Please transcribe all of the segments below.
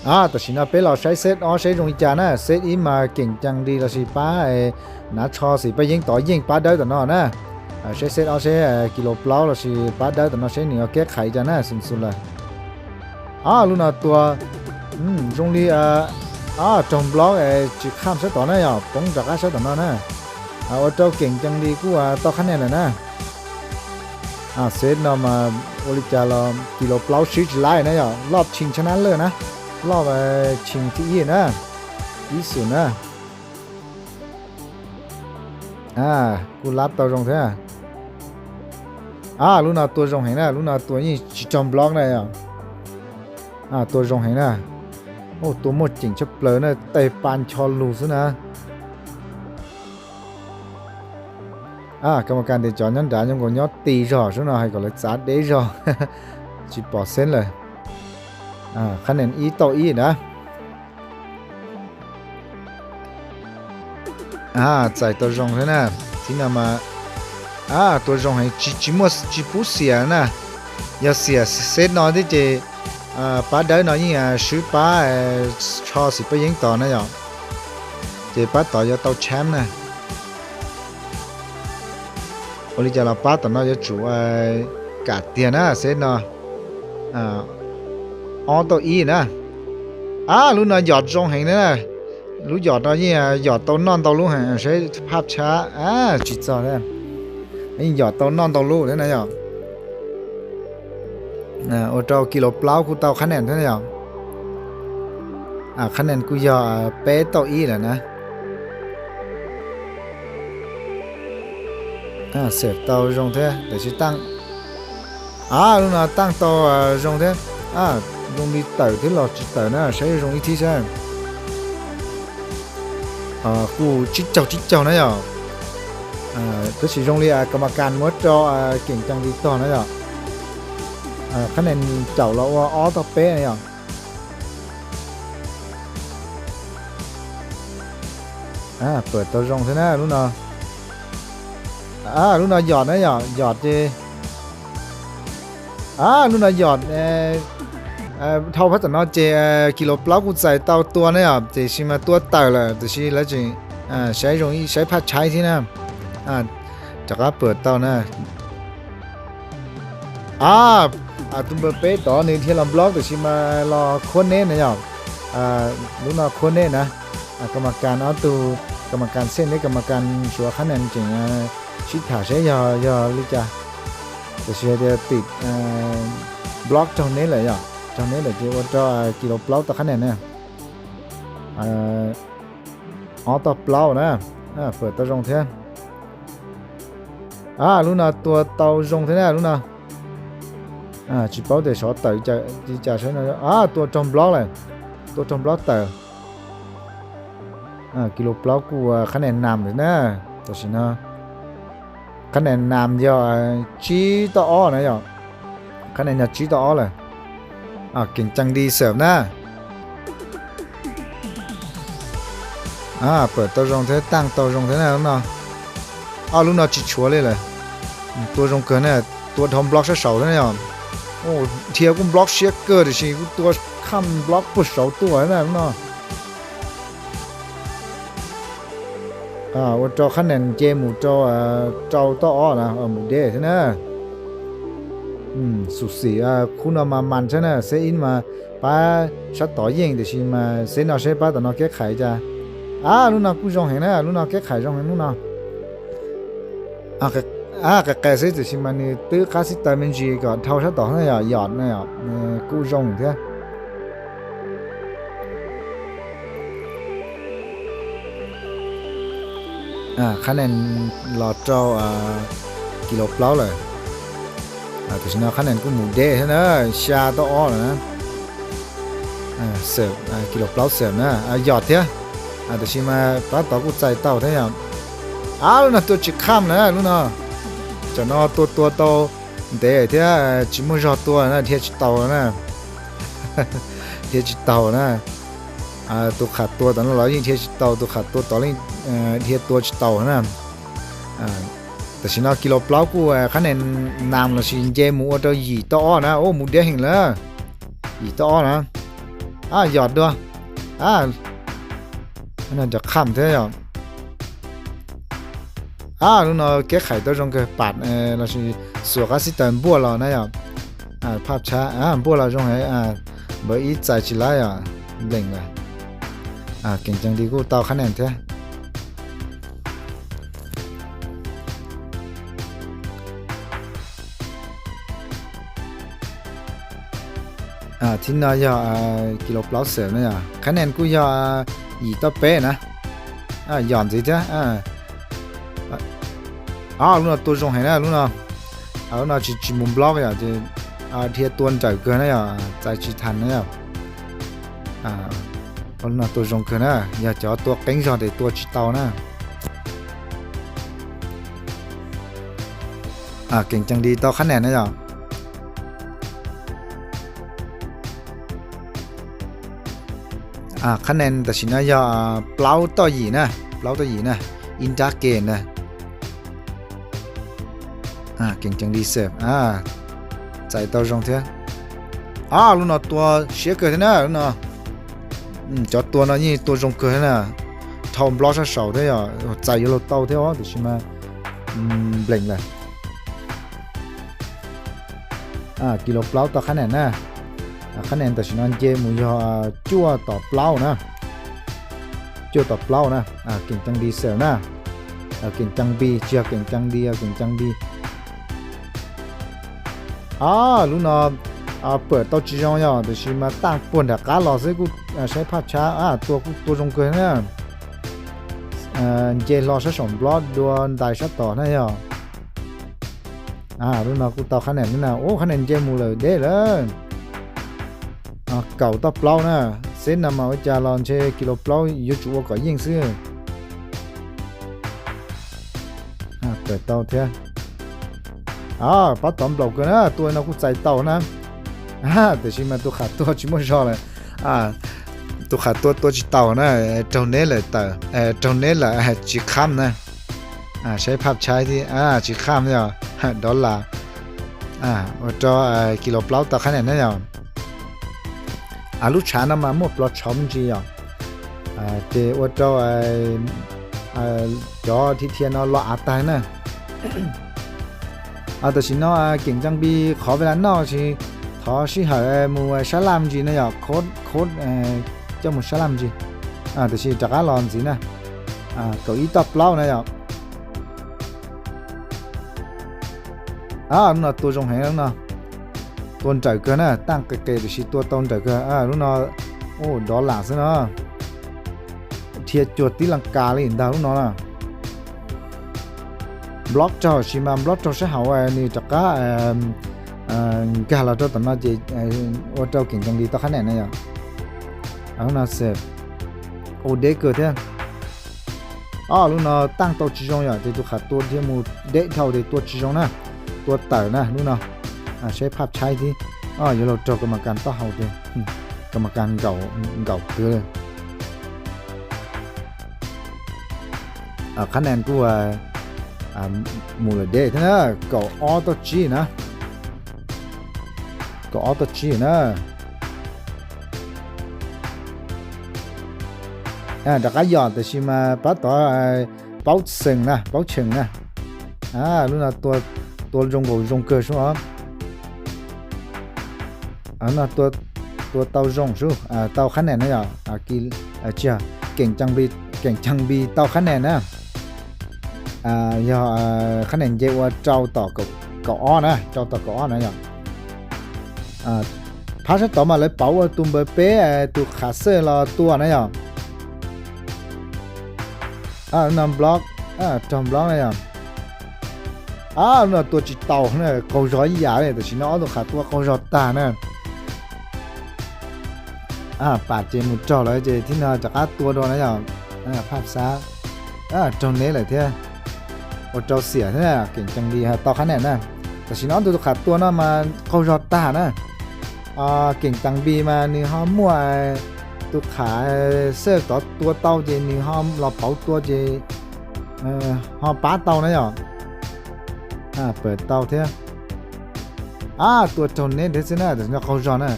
Tam sim no peb los saib set ob seb zoo li cas na. Set ib mas Keem Cang Di lossis pab Nav Tsho Xim Paj Yeeb tod yeej pab dawb tom no na. Saib set ob seb Kis Laus Plaub lossis pab dawb tom no seb nws yuav keb qhais cas na, xum xum lawm. Lub no tua zoo li raug nplob tsis kham sab tod na yom, poob rov qab sab tom no na. Ua rau Keem Cang Di kuj tau qhab nen lawm na. Set no mas ua li cas los Kis Laus Plaub swb tsis laib na yom, loj tshee tshaj nab lawj na, loj tshee thib ib na, ib xum na. Kuj lab tau zoo thiab. Lub no tua zoo heev na, lub no tua yeej tsis raug nplob na yom. Tua zoo heev na. Tua muaj ceem tshaj plaws na, tes pa ncho lug xwb na. Ka ma kas tias cov nyob nrad zoo nkaus nyob ti zog xwb no, hais kom lawv txav deb zog, tsis pom xeeb lawm. Qhab nen ib tauj ib na. Txais tau zoo thiab na. Tib no mas tua zoo heev, tsis, tsis muaj, tsis pub xiam na. Yog xiam set no thiab ces pab dawb no yeej swb pab Tsho Xim Paj Yeeb tod na yom. Ces pab tod yuav tau tshab na. Ua li cas los pab tom no yuav tsum kam tiag na, set no ob tauj ib na. Ab, lub no yom zoo heev na. Lub yom no yeej yom tau noj ntau lub heev, saib phaj tshab, tsis txog, yeej yom tau noj ntau lub thiab na yom. Ua rau Kis Laus Plaub kuj tau qhab nen thiab na yom. Qhab nen kuj yog peb tauj ib lawm na. Xeem tau zoo thiab tiam sis taj, lub no taj tau zoo thiab. Zoo li tawm thiab los tsis tawm na, saib zoo ib thib saib. Kuj tsib caug tsib caug na yom. Tab sis zoo li ka ma kas muab rau Keem Cang Di tog na yom. Qhab nen caum los ua ob tog peb na yom. Pawm tau zoo thiab na lub no. Lub no yom na yom, yom ces, lub no yom. Dhau phab tom no ces Kis Laus Plaub kuj txais tau tua na yom, tiam sis mas tua tawm lawm tiam sis lawv tseem saib zoo, saib phaj tshaib thiab na. Rov qab pawm tau na. Tus npawb peb tod nws dhia los nplob tiam sis mas los khuab neb na yom. Lub no khuab neb na. Ka ma kas ob tug, ka ma kas xej neb, ka ma kas suav qhab nen tseem sib tham saib yog, yog li cas. Tiam sis hais tias tim nplob raug neb lawm yom, raug neb lawm ces ua rau Kis Laus Plaub tau qhab nen na. Ob tog plaub na, pawm tau zoo thiab. Lub no tua tau zoo thiab na lub no. Tsis paub tias xyov tawm li cas saib no. Tua raug nplob lawm, tua raug nplob tawm. Kis Laus Plaub kuj qhab nen nas lawm na, tam sim no qhab nen nas yog tsib tauj ob na yom. Qhab nen yog tsib tauj ob lawm. Keem Cang Di xeem na. Pawm tau zoo thiab, taj tau zoo thiab na lub no. Ob lub no tsis tshuav li lawm. Tua zoo kawg na, tua dhau nplob sab saud thiab na yom. Dhia kuj nplob siab kawg tiam sis kuj tua kham nplob puag saud tuaj na lub no. Ua rau qhab nen nce mus rau, rau tauj ob na, mus deb thiab na. Xum xim, khub no mas mas thiab na, xeb ib mas pab sab tod yeej tiam sis mas xeb no seb pab tom no keb qhais cas. Ab, lub no kuj zoo heev na, lub no keb qhais zoo heev lub no. Qis qis xwb tiam sis mas nws twb qab xib taw me ntsis kom dhau sab tod na yom, yom na yom, kuj zoo thiab. Qhab nen los rau Kis Laus Plaub lawm. Tam sim no qhab nen kuj mus deb thiab na, xya tauj ob lawm na. Kis Laus Plaub xeem na, yom thiab. Tam sim mas pab tod kuj txais tau thiab yom. Ab, lub no tua tsis kham na lub no. Tam no tua tua tau ntev thiab tsis muaj zog tua na, dhia tsis taus na. Dhia tsis taus na. Tus qham tua tom no los yeej dhia tsis taus, tus qham tua tod yeej dhia tua tsis taus na. Tam sim no Kis Laus Plaub kuj qhab nen nas lossis nce mus ua rau yim tauj ob na, mus deb heev lawm. Yim tauj ob na. Yom dua. Rov qham thiab yom. Lub no keb qhais tau zoo kawg, pam lossis xuas qab xib taws npuaj los na yom. Phaj tshab npuaj los zoo heev, npawb ib txais tsis laib yom, npleem lawm. Keem cees di kuj tau qhab nees thiab. Thib no yog kis lus plaub xeem na yom, qhab nees kuj yog yim toj peb na. Yom ntxiv thiab. Lub no tua zoo heev na lub no. Lub no tsis tsis mus nplob yom, ces dhia tua nrawm kawg na yom, txais tsis tas na yom. Lub no tua zoo kawg na, yog cov tua qeeb zog ces tua tsis tau na. Keem cees di tau qhab nees na yom. Qhab nees tam sim no yog plaub toj yim na, plaub toj yim na, ib nrab ke na. Keem cees di xwb, txais tau zoo thiab. Lub no tua siab kawg thiab na lub no. Cov tua no yeej tua zoo kawg thiab na, dhau nplob sab saud thiab yom, txais yuav luag tau thiab os, tiam sis mas npleem lawm. Kis lus plaub tau qhab nees na. Qhab nees tam sim no nce mus yog cuaj tom plaub na. Cuaj tom plaub na. Keem cees di xwb na. Keem cees di, tsis yog keem cees di, keem cees di. Lub no pawm tau tsis zoo yom, tiam sis mas taaj puag nram qab los xwb kuj saib phaj tshab, tua kuj tua zoo kawg na. Nce hlo sab saum nplob dua ntais sab tom na yom. Lub no kuj tau qhab nees na, ub qhab nees nce mus lawm deb lawm. Kaum toj plaub na, xeb no mas ua cas los ntshe kis lus plaub yuav tsum ua kom yeej xwb. Tawm tau thiab. Pab tod nplaum kawg na, tua no kuj txais tau na. Tiam sis mas tus qhav tua tsis muaj zog lawm. Tus qhav tua tua tsis tau na, raug neb lawm tawm, raug neb lawm tsis kham na. Saib phaj tshaib thiab, tsis kham yog dov las. Ua rau kis lus plaub tau qhab nees na yom. Lub tshav no mas muaj plov tshauv me ntsis yom, ces ua rau cov dhia dhia no lo av tag na. Tam sim no keem cees bi qhov ve las noj tsis, thov sij hawm mus sab laj me ntsis na yom, khod khod coj mus sab laj me ntsis. Tam sim rov qab los ntxiv na. Kaum ib toj plaub na yom. Lub no tua zoo heev lub no. Tua nrawm kawg na, taaj qis qis tiam sis tua tau nrawm kawg lub no. Dov lam xwb no. Dhia cuag tib leeg kas li ntag lub no na. Nplob raug sis mas nplob raug sab hauv nws rov qab nkag los rau tom no ces ua rau keem cees li tau qhab nees na yom. Lub no ua deb kawg thiab. Lub no taaj tau tsis zoo yom, ces tus qhav tua dhia mus deb dhau ces tua tsis zoo na. Tua tawm na lub no. Saib phaj tshaib thiab. Yuav luag raug kas mas kas taub hau ces kas mas kas nkaum twv li. Qhab nees kuj mus lawm deb thiab na. Kaum ob toj tsib na. Kaum ob toj tsib na. Rov qab yom, tiam sis mas pab tod paub tseem na, paub tseem na. Lub no tua zoo nkaus zoo kawg sub os. Tua tau zoo sub, tau qhab nees na yom. Tsis yog, keem cees bi tau qhab nees na. Yog qhab nees nce ua rau tom kaum ob na, rau tom kaum ob na yom. Phab sab tod mas lawv pauv ua tus npawb peb tus qhav xwb los tua na yom. Lub no nplob, raug nplob na yom. Lub no tua tsis tau na, qaug zog ib yam li, tam sim no ob tug qhav tua qaug zog tag na. Pam ces mus raug lawm ces thib no rov qab tua dua na yom. Phaj xab, raug neb lawm thiab. Ua rau xiam thiab, keem cees li tau qhab nees na. Tam sim no ob tug qhav tua no mas qaug zog tag na. Keem cees bi mas nws ho muaj tus qhav xwb tod tua tau ces nws ho los pauv tua ces ho pab tau na yom. Pam tau thiab. Tua raug neb thiab xwb na, tam sim no qaug zog na.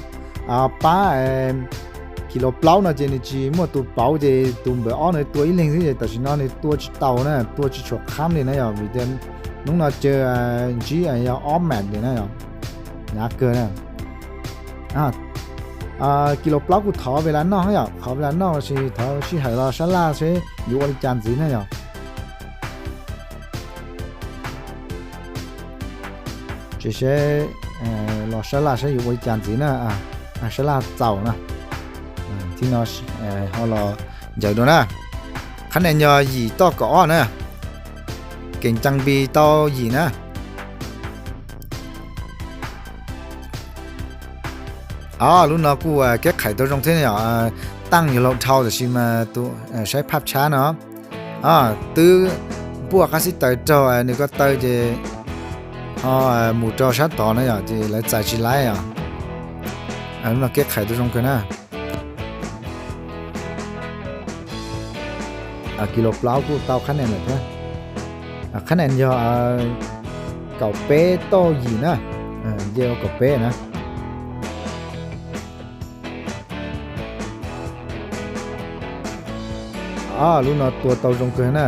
Pab Kis laus plaub no ces nws tsis muaj tus pauv ces tus npawb ob nws tua ib leeg xwb ces tam sim no nws tua tsis tau na, tua tsis tshua qhab li na yom, vim tias hnub no caw ntsib yog ob map li na yom, hnyav kawg na. Kis laus plaub kuj thov ve las noj yom, thov ve las noj lossis thov sij hawm los sab laj seb yuav ua li cas ntxiv na yom. Tsis seb los sab laj saib yuav ua li cas ntxiv na, sab laj txaus na. Thib no ho los ncaws dua na. Qhab nees yog yim toj kaum ob na, Keem Caa Npis tau yim na. Lub no kuj keb qhais tau zoo thiab yom, taaj yog laus dhau tab sis mas tus saib phaj tshab no twb npuaj qab xib taws raug nws ko taw ces ho mus rau sab tod na yom, ces lawv txais tsis laib os. Lub no keb qhais tau zoo kawg na. Kis laus plaub kuj tau qhab nees lawm thiab. Qhab nees yog kaum peb toj yim na, nce ua kaum peb na. Lub no tua tau zoo kawg na.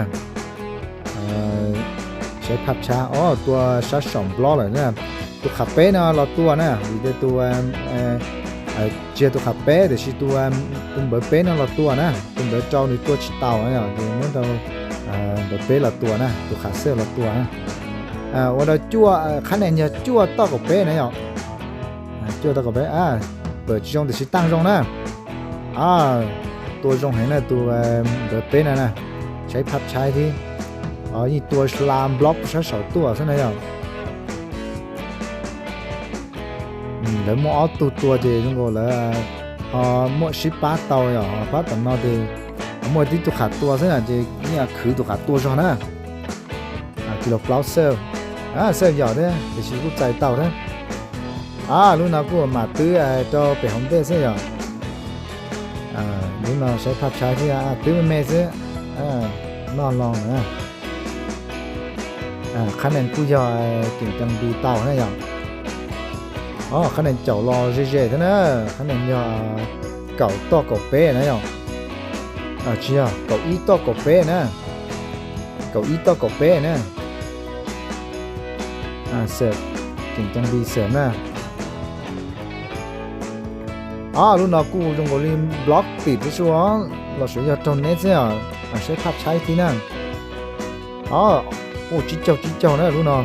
Saib phaj tshab, tua sab saum nplob lawm na. Tus qhov peb no los tua na, vim tias tus, tsis yog tus qhov peb tiam sis tus, tus npawb peb no los tua na, tus npawb rau nws tua tsis tau na yom, ces muab rau npawb peb los tua na, tus qhov xwb los tua na. Ua rau cuaj, qhab nees yog cuaj toj kaum peb na yom. Cuaj toj kaum peb, pawm tsis zoo tiam sis taaj zoo na. Tua zoo heev na tus npawb peb na na, saib phaj tshab thiab. Yeej tua hla nplob sab saum tuaj xwb na yom. Lawv muaj ob tug tua ces zoo nkaus lawv ho muaj sib pab tau yom, pab tom no ces muaj tib tug qhov tua xwb na ces yeej khwv tus qhov tua zog na. Kis laus plaub xwb, xwb yom thiab tiam sis kuj txais tau thiab. Lub no kuj mam twb rau pem hauv ntej xwb yom. Lub no saib phaj tshab thiab, twb me me xwb, noj los na. Qhab nees kuj yog Keem Caa Npis tau na yom. Qhab nees caum los ze ze thiab na, qhab nees yog kaum toj kaum peb na yom. Tsis yog, kaum ib toj kaum peb na. Kaum ib toj kaum peb na. Keem Caa Npis xwb na. Lub no kuj zoo nkaus li block tim thiab xwb, los sis yog raug neb xwb os, saib phaj tshab thiab na. Ua tsib caug tsib caug na lub no.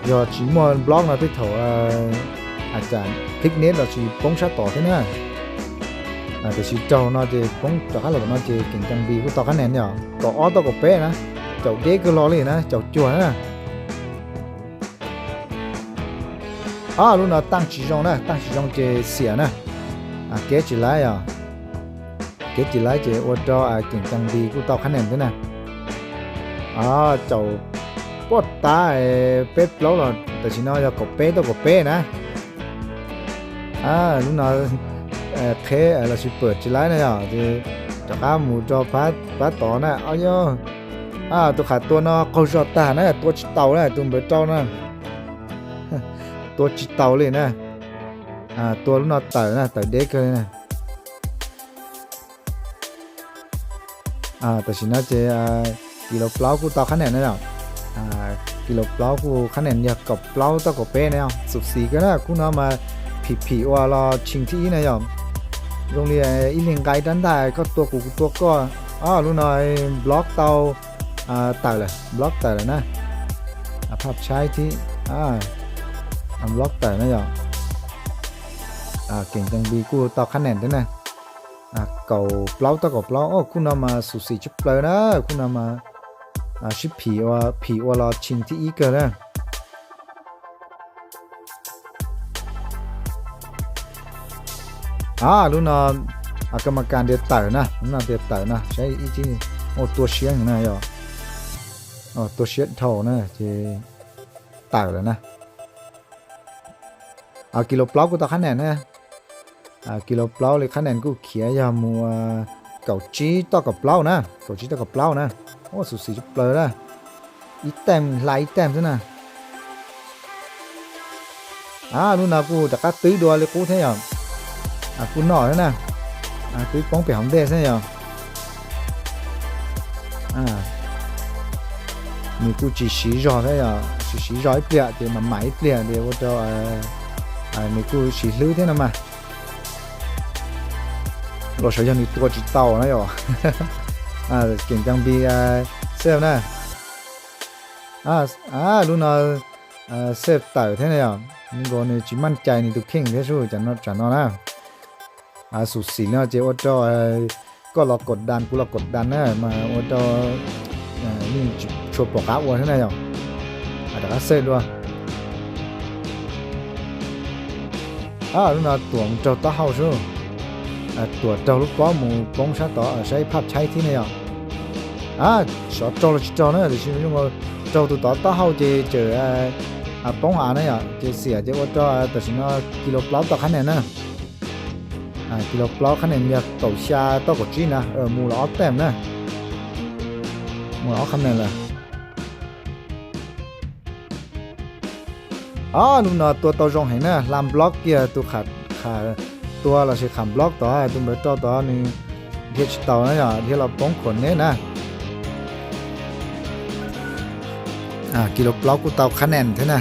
Yog tsis muaj block no tej thaum cas click neb los sis poob sab tod thiab na. Tiam sis raug no ces poob rov qab los tom no ces Keem Caa Npis kuj tau qhab nees yom, kaum ob toj kaum peb na, caum deb kawg los li na, caum cuag na. Lub no taaj tsis zoo na, taaj tsis zoo ces xiam na. Kev tsis laib os. Kev tsis laib ces ua rau Keem Caa Npis kuj tau qhab nees thiab na. Caum puag ta peb plaub los tam sim no yog kaum peb toj kaum peb na. Lub no qheb los sis pawm tsis laib na yom, ces rov qab mus rau phab tod na. Tus qhov tua no qaug zog tag na, tua tsis taus na, tus npawb rau na. Tua tsis taus li na. Tua lub no tawm na, tawm deb kawg li na. Tam sim no ces kis laus plaub kuj tau qhab nees na yom. Kis laus plaub kuj qhab nees yog kaum plaub toj kaum peb na, xum xis kawg na, khub no mas phim phim ua los tshee thib ib na yom. Zoo li ib leeg nqa rab ntaj koj tua kuv kuv tua koj. Lub no block tau tawm lawm, block tawm lawm na. Phaj tshab thiab, block tawm na yom. Keem Caa Npis kuj tau qhab nees thiab na. Kaum plaub toj kaum plaub, khub no mas xum xis tshaj plaws na, khub no mas sib phim ua, phim ua los tshee thib ib kawg na. Lub no ka ma kas tias tawm na, lub no tias tawm na, saib ib tib, ua tua siab na yom. Tua siab dhau na ces tawm lawm na. Kis laus plaub kuj tau qhab nees na. Kis laus plaub li qhab nees kuj khiav yog mus kaum tsib toj kaum plaub na, kaum tsib toj kaum plaub na. Ua xum xis tshaj plaws na. Ib teem hla ib teem xwb na. Lub no kuj rov qab twb dua li qub thiab yom. Kuj noj thiab na. Kuv ib poob pem hauv ntej xwb yog. Nws kuj tsis siv zog thiab yog, tsis siv zog ib pliag ces mam mam ib pliag ces ua rau nws kuj siv hlwb thiab no mas. Los sav yog nws tua tsis tau na yom. Keem Cam Npis save na. Lub no save tawm thiab na yom, nkaus nws tsis maj cai nws tus kheej thiab sub, tsam no na. Xum xim no ces ua rau koj los kaum das kuv los kaum das na mas ua rau yeej tsis tshua pom qab ua thiab na yom. Rov qab save dua. Lub no tuam mus raug taub hau sub. Tuam raug lub pob mus poob sab tod saib phaj tshaib thiab ne yom. Xyov raug los tsis raug na tiam sis zoo raug tus tod taub hau ces txawm poob av na yom, ces xiam ces ua rau tam sim no kis lus plaub tau qhab nees na. Kis lus plaub qhab nees yog kaum xya tauj kaum tsib na, mus los ob teem na. Mus los ob qhab nees lawm. Ob lub no tua tau zoo heev na, hla block kiag tus qham tua lossis qham block tod, tus npawv rau tod nws dhia tsis taus na yom, dhia los poob khuam neb na. Kis lus plaub kuj tau qhab nees thiab na.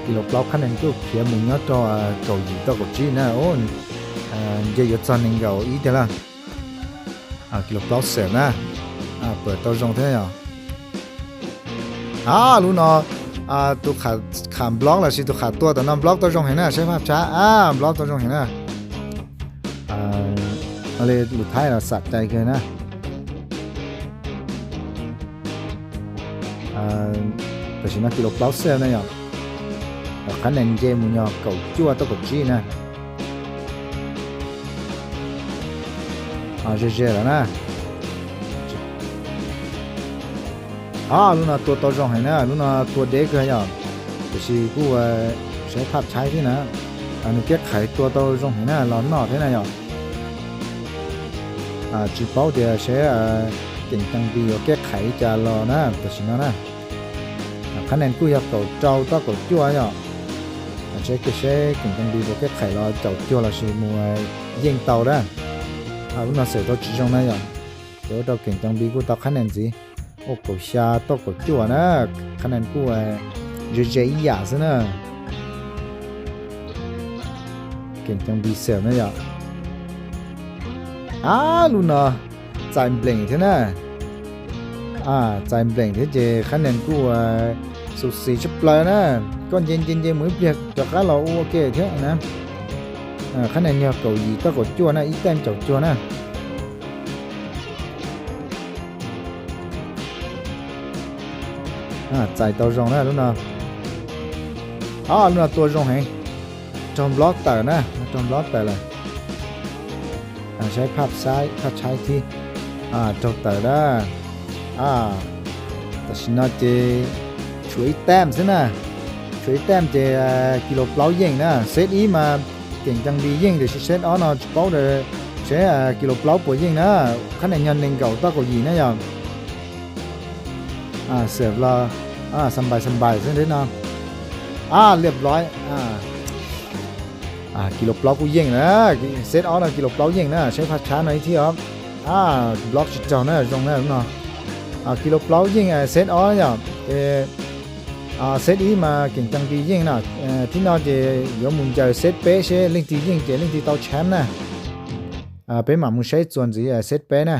Kis lus plaub qhab nees kuj khiav mus nyob rau kaum yim tauj kaum tsib na, nce yuav txog nees nkaum ib tiag lawm. Kis lus plaub xeem na, pawm tau zoo thiab yom. Lub no tus qham block lossis tus qham tua tom no block tau zoo heev na, saib phaj tshab, block tau zoo heev na. Li lus Thaib los xam cai kawg na. Tam sim no kis lus plaub xeem na yom, qhab nees nce mus yog kaum cuaj tauj kaum tsib na. Ze ze lawm na. Lub no tua tau zoo heev na, lub no tua deb kawg yom, tiam sis kuj saib phaj tshaib thiab na. Nws kev qhais tua tau zoo heev na, los noj thiab na yom. Tsis paub tias seb Keem Cam Npis yuav kev qhais li cas los na tam sim no na. Qhab nees kuj yog kaum rau tauj kaum cuaj yom. Seb Keem Cam Npis puas kev qhais los caum cuag lossis mus yeej tau na. Lub no xeem tau tsis zoo na yom, ces ua rau Keem Cam Npis kuj tau qhab nees ntxiv. Ua kaum xya tauj kaum cuaj na, qhab nees kuj ze ze ib yam xwb na. Keem Cam Npis xeem na yom. Lub no txais npleem thiab na. Txais npleem thiab ces qhab nees kuj xum xim tshaj plaws na. Koj nce nce nce mus ib pliag rov qab los ua ke thiab na. Qhab nees yog kaum yim tauj kaum cuaj na, ib teem caum cuag na. Txais tau zoo na lub no. Lub no tua zoo heev. Raug nplob tawm na, raug nplob tawm lawm. Saib phaj tshaib thib, raug tawm na. Tam sim no ces tshuav ib teem xwb na, tshuav ib teem ces kis lus plaub yeej na. Set ib mas Keem Cam Npis yeej tiam sis set ob no tsis paub seb kis lus plaub puas yeej na. Qhab nees yog nees nkaum tauj kaum yim na yom. Xwm los xa npais xa npais xwb no. Liaj blob, kis lus plaub kuj yeej na. Set ob no kis lus plaub yeej na, saib phaj tshaib no ib thib os. Blob tsis raug na, zoo na no. Kis lus plaub yeej set ob yom. Set ib mas Keem Cam Npis yeej na. Thib no ces yuav mus ncaws set peb seb leej twg yeej ces leej twg tau tshaib na. Peb mam mus saib txuas ntxiv set peb na.